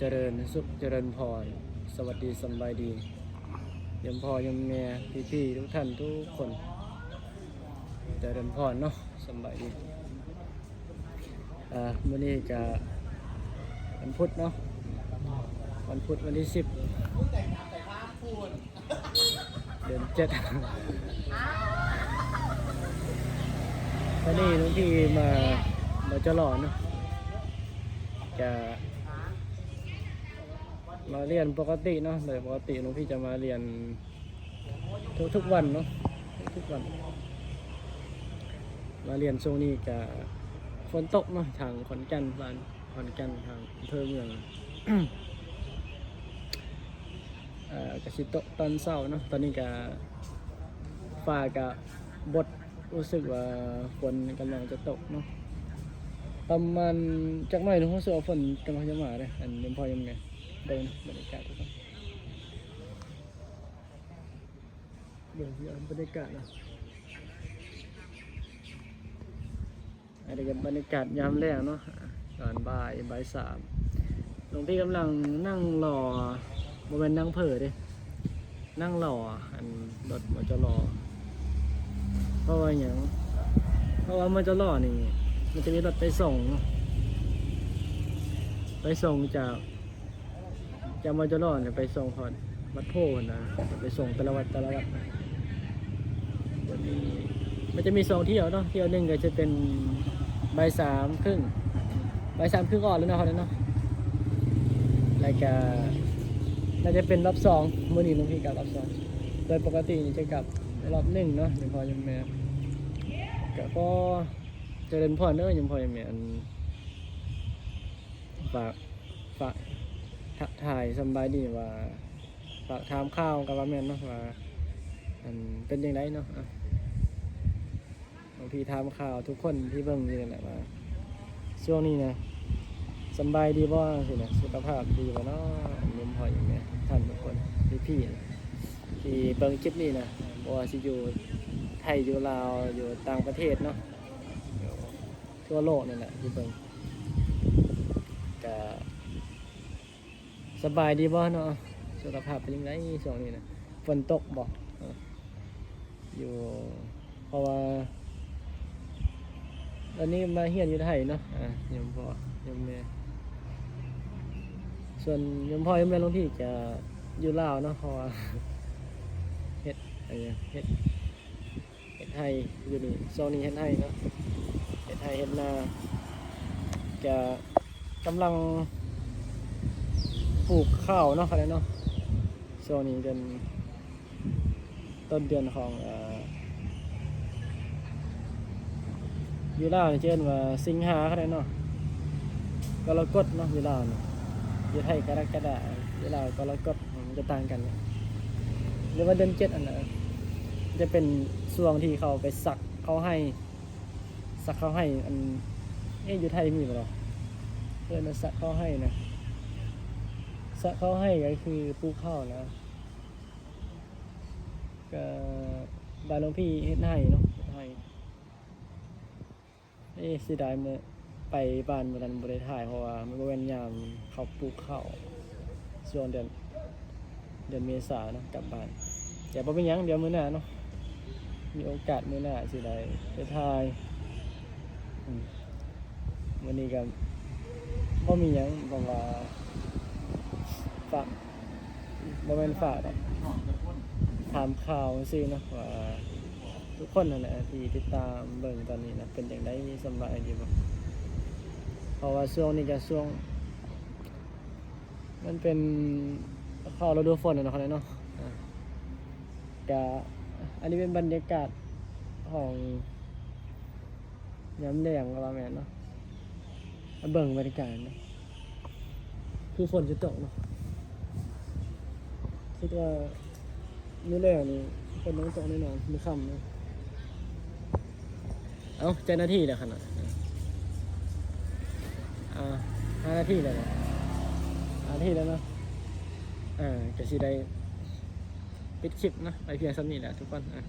ຈະເລີນສຸກ ຈະເລີນພອນ ສະຫວັດດີ ສຳບາຍດີ ໂຍມພໍ່ໂຍມແມ່ ພີ່ໆ ທຸກທ່ານທຸກຄົນ ຈະເລີນພອນເນາະ ສຳບາຍດີ. ອ່າ ມື້ນີ້ກະວັນພຸດເນາະ ວັນພຸດ ວັນທີສິບ ເດືອນເຈັດ ຕອນນີ້ຫຼວງພີ່ມາ ມຈລ ເນາະ ກະມາຮຽນປົກກະຕິເນາະ ໂດຍປົກກະຕິຫຼວງພີ່ຈະມາຮຽນທຸກໆວັນເນາະ ທຸກໆວັນ ມາຮຽນຊ່ວງນີ້ກະຝົນຕົກເນາະ ທາງຂອນແກ່ນ ບ້ານຂອນແກ່ນ ທາງອຳເພີເມືອງ ເອີ ກະຊິຕົກຕອນເຊົ້າເນາະ ຕອນນີ້ກະຟ້າກະບົດ ຮູ້ສຶກວ່າຝົນກຳລັງຈະຕົກເນາະ ປະມານຈັກໜ້ອຍໜຶ່ງ ຮູ້ສຶກວ່າຝົນກຳລັງຈະມາເດ້ ອັນໂຍມພໍ່ໂຍມແມ່ ເບິ່ງນະ ບັນຍາກາດທຸກຄົນ ເບິ່ງບັນຍາກາດເນາະ. ອັນນີ້ກະບັນຍາກາດຍາມແລງເນາະ ຕອນບ່າຍ ບ່າຍສາມ ຫຼວງພີ່ກຳລັງນັ່ງລໍ ບໍ່ແມ່ນນັ່ງເຜີເດ້ ນັ່ງລໍອັນລົດ ມຈລ ເພາະວ່າຫຍັງ ເພາະວ່າ ມຈລ ນີ້ ມັນຈະມີລົດໄປສົ່ງເນາະ ໄປສົ່ງຈາກ ຈາກ ມຈລ ນີ້ໄປສົ່ງຮອດວັດໂພຫັ້ນນະ ໄປສົ່ງແຕ່ລະວັດ ແຕ່ລະວັດ ມັນຈະມີສອງຖ້ຽວເນາະ ຖ້ຽວໜຶ່ງກະຈະເປັນບ່າຍສາມເຄິ່ງ ບ່າຍສາມເຄິ່ງອອກແລ້ວເນາະ ເຂົາເນາະ ແລ້ວກະໜ້າຈະເປັນລອບສອງ ມື້ນີ້ຫຼວງພີ່ກັບລອບສອງ ໂດຍປົກກະຕິນີ້ຈະກັບລອບໜຶ່ງເນາະ ໂຍມພໍ່ໂຍມແມ່ ກະຂໍຈະເລີນພອນເດີ ໂຍມພໍ່ໂຍມແມ່ ອັນ ຝາກ ຝາກທັກທາຍສຳບາຍດີວ່າ ຝາກຖາມຂ່າວກະວ່າແມ່ນເນາະ ວ່າ ອັນ ເປັນຈັ່ງໃດເນາະ ອາ ບາງທີຖາມຂ່າວທຸກຄົນທີ່ເບິ່ງຢູ່ນີ້ແຫຼະວ່າ ຊ່ວງນີ້ນະ ສຳບາຍດີບໍ່ ຈັ່ງຊີ້ນະ ສຸຂະພາບດີບໍ່ເນາະ ໂຍມພໍ່ໂຍມແມ່ທຸກທ່ານທຸກຄົນ ພີ່ໆ ທີ່ເບິ່ງຄລິບນີ້ນະ ບໍ່ວ່າຊິຢູ່ໄທ ຢູ່ລາວ ຢູ່ຕ່າງປະເທດເນາະ ຢູ່ທົ່ວໂລກນີ້ແຫຼະທີ່ເບິ່ງ ກະ ສະບາຍດີບໍ່ເນາະ? ສຸຂະພາບເປັນຈັ່ງໃດຊ່ວງນີ້ນະ? ຝົນຕົກບໍ່? ເອີ ຢູ່ ເພາະວ່າຕອນນີ້ມາຮຽນຢູ່ໄທເນາະ ອາ ໂຍມພໍ່ໂຍມແມ່ ສ່ວນໂຍມພໍ່ໂຍມແມ່ຫຼວງພີ່ຈະຢູ່ລາວເນາະ ເພາະວ່າເຮັດ ເຮັດ ເຮັດໄຮ່ຢູ່ນີ້ ຊ່ວງນີ້ເຮັດໄຮ່ເນາະ ເຮັດໄຮ່ເຮັດນາ ກະກຳລັງປູກເຂົ້າເນາະ ເຂົາເນາະ ຊ່ວງນີ້ເດືອນ ຕົ້ນເດືອນຂອງ ເອີ ຢູ່ລາວນີ້ຈະເອີ້ນວ່າສິງຫາເຂົາເນາະ ກໍລະກົດເນາະ ຢູ່ລາວນີ້ ຢູ່ໄທກໍລະກະດາ ຢູ່ລາວກໍລະກົດ ມັນຈະຕ່າງກັນ ຫຼືວ່າເດືອນເຈັດຫັ້ນນະ ຈະເປັນຊ່ວງທີ່ເຂົາໄປສັກເຂົ້າໄຮ່ ສັກເຂົ້າໄຮ່ ອັນ ເອະ ຢູ່ໄທມີບໍ່ເນາະ ເອີ້ນວ່າສັກເຂົ້າໄຮ່ນະ ສັກເຂົ້າໄຮ່ກໍຄືປູກເຂົ້ານະ ກໍບ້ານຫຼວງພີ່ເຮັດໄຮ່ເນາະ ເຮັດໄຮ່ ເອະ ເສຍດາຍມື້ ໄປບ້ານມື້ນັ້ນບໍ່ໄດ້ຖ່າຍ ເພາະວ່າມັນບໍ່ແມ່ນຍາມເຂົາປູກເຂົ້າ ຊ່ວງເດືອນ ເດືອນເມສາເນາະ ກັບບ້ານ ແຕ່ບໍ່ເປັນຫຍັງ ດຽວມື້ໜ້າເນາະ ມີໂອກາດມື້ໜ້າຊິໄດ້ໄປຖ່າຍ ອືມ ມື້ນີ້ກໍບໍ່ມີຫຍັງ ເພາະວ່າຝາກ ບໍ່ແມ່ນຝາກດອກ ຖາມຂ່າວຊື່ໆເນາະ ວ່າທຸກຄົນຫັ້ນແຫຼະທີ່ຕິດຕາມເບິ່ງຕອນນີ້ນະ ເປັນຈັ່ງໃດ ສຳບາຍດີບໍ່? ເພາະວ່າຊ່ວງນີ້ກໍຊ່ວງ ມັນເປັນເຂົ້າລະດູຝົນແລ້ວເນາະ ເນາະ ອາ ກະ ອັນນີ້ເປັນບັນຍາກາດຂອງຍາມແລງກໍວ່າແມ່ນເນາະ ເບິ່ງບັນຍາກາດເນາະ ຄືຝົນຈະຕົກເນາະ ຄິດວ່າມື້ແລງນີ້ຝົນຕ້ອງຕົກແນ່ນອນ ມື້ຄ່ຳເນາະ. ເອົ້າ ຈັກນາທີແລ້ວຂະນະ? ອ່າ ຫ້ານາທີແລ້ວເນາະ ຫ້ານາທີແລ້ວເນາະ ເອີ ກະຊິໄດ້ປິດຄລິບເນາະ ໄປພຽງສ່ຳນີ້ແຫຼະທຸກຄົນ ອ່າ